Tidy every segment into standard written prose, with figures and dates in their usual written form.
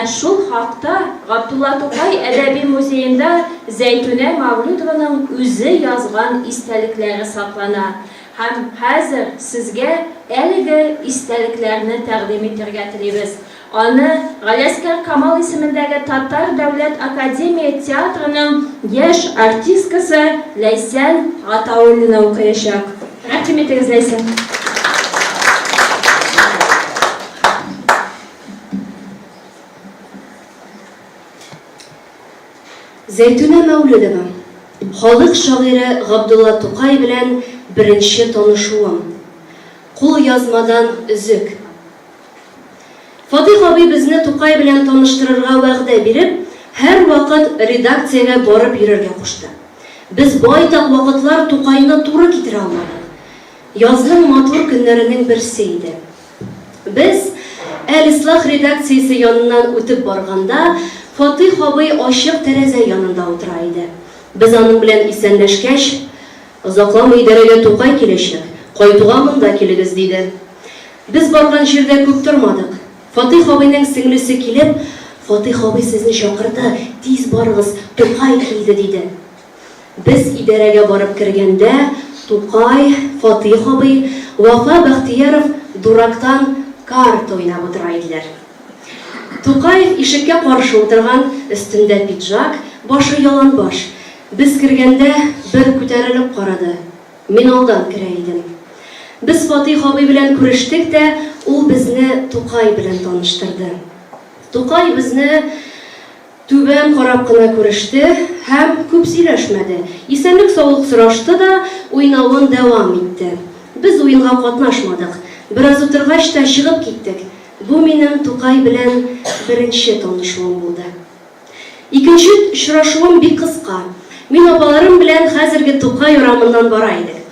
Менә шул хакта Габдулла Тукай әдәби музеенда Зәйтүнә Мәүлүдованың үзе язган истәлекләре саклана. Һәм хәзер сезгә әлеге истәлекләрне тәкъдим итәргә телибез. Аны Галиәсгар Камал исемендәге Татар дәүләт академия театрының яшь артисткасы Ләйсән Гатауллина укыячак. Рәхим итегез, Ләйсән. Зәйтүнә Мәүлүдова, халык шагыйре Габдулла Тукай белән беренче танышуым. Кулъязмадан өзек. Фатыйх абый безне Тукай белән таныштырырга вәгъдә биреп, һәрвакыт редакциягә барып йөрергә кушты. Без байтак вакытлар Тукайны туры китерә алмадык. Язның матур көннәренең берсе иде. Без Әл-Ислах редакциясе яныннан үтеп барганда, Фатыйх абый ачык тәрәзә янында утыра иде. Без аның белән исәнләшкәч, Озакламый идарәгә Тукай киләчәк, кайтуга монда килегез, диде. Без барган җирдә күп тормадык. Фатыйх абыйның сеңлесе килеп, Фатыйх абый сезне чакырды, тиз барыгыз, Тукай килде, диде. Без идарәгә барып кергәндә, Тукай, Фатыйх абый, Вафа Бәхтияров дурактан карта уйнап утыра иделәр. Тукаев ишеккә каршы утырган, өстендә пиджак, башы яланбаш. Без кергәндә, бер күтәрелеп карады. Мин алдан керә идем. Без Фатыйх абый белән күрештек тә, ул безне Тукай белән таныштырды. Тукай безне түбән карап кына күреште һәм күп сөйләшмәде. Исәнлек-саулык сорашты да, уйнавын дәвам итте. Без уенга катнашмадык. Бераз утыргач та чыгып киттек. Бу минем Тукай белән беренче танышуым булды. Икенче очрашуым бик кыска. Мин апаларым белән хәзерге Тукай урамыннан бара идек.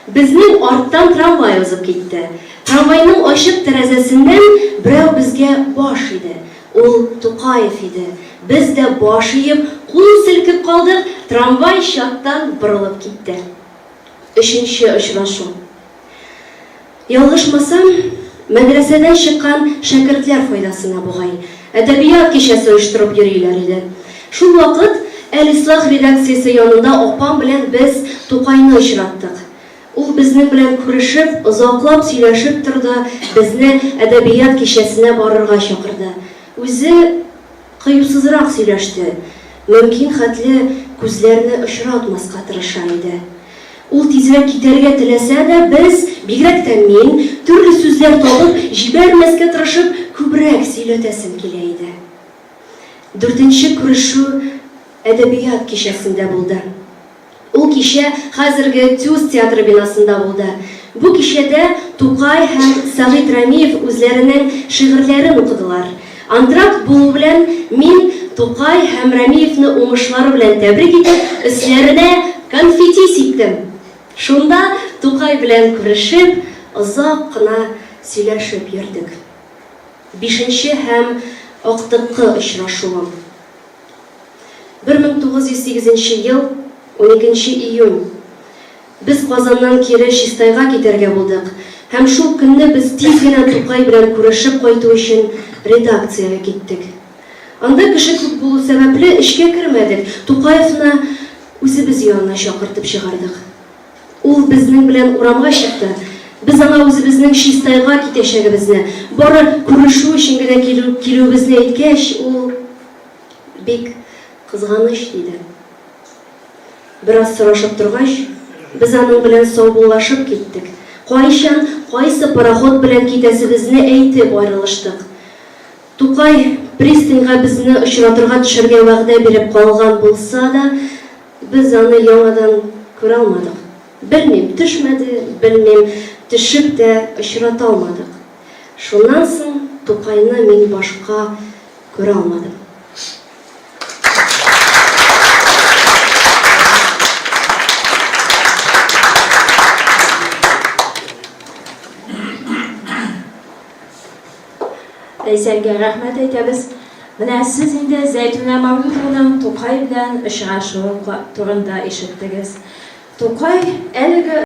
Безнең арттан трамвай узып китте. Трамвайның ачык тәрәзәсеннән берәү безгә баш иде. Ул Тукаев иде. Без дә баш иеп, кул селкеп калдык, трамвай чаттан борылып китте. Өченче очрашу. Ялгышмасам, мәдрәсәдән чыккан шәкертләр файдасына бугай, әдәбият кичәсе оештырып йөриләр иде. Шул вакыт Әл-Ислах редакциясе янында апам белән без Тукайны очраттык. Ул безнең белән күрешеп, озаклап сөйләшеп торды, безне әдәбият кичәсенә барырга чакырды. Үзе кыюсызрак сөйләште, мөмкин хәтле күзләрне очратмаска тырыша иде. Ул тизрәк китәргә теләсә дә, без, бигрәк тә мин, төрле сүзләр табып, җибәрмәскә тырышып, күбрәк сөйләтәсем килә иде. Дүртенче күрешү әдәбият кичәсендә булды. Ул кичә хәзерге ТЮЗ театры бинасында булды. Бу кичәдә Тукай һәм Сәгыйть Рәмиев үзләренең шигырьләрен укыдылар. Антракт булу белән мин Тукай һәм Рәмиевне уңышлары белән тәбрик итеп, өсләренә конфетти сиптем. Шунда Тукай белән күрешеп, озак кына сөйләшеп йөрдек. Бишенче һәм актыккы очрашуым. 1908 нче ел, уникенче июнь. Без Казаннан кире Чистайга китәргә булдык һәм шул көнне без тиз генә Тукай белән күрешеп кайту өчен редакциягә киттек. Анда кеше күп булу сәбәпле, эчкә кермәдек, Тукаевны үзебез янына чакыртып чыгардык. Ул безнең белән урамга чыкты. Без аңа үзебезнең Чистайга китәчәгебезне, бары күрешү өчен генә килүебезне әйткәч, ул. Бик кызганыч, диде. Бераз сорашып торгач, без аның белән саубуллашып киттек. Кайчан, кайсы пароход белән китәсебезне әйтеп аерылыштык. Тукай пристаньга безне очратырга төшәргә вәгъдә биреп калган булса да, без аны яңадан күрә алмадык. Белмим, төшмәде, белмим, төшеп тә очрата алмадык. Шуннан соң Тукайны мин башка Күрә алмадым. Ләйсәнгә рәхмәт әйтәбез. Менә сез инде Зәйтүнә Мәүлүдованың Тукай белән очрашуы турында ишеттегез. Тукай әлеге.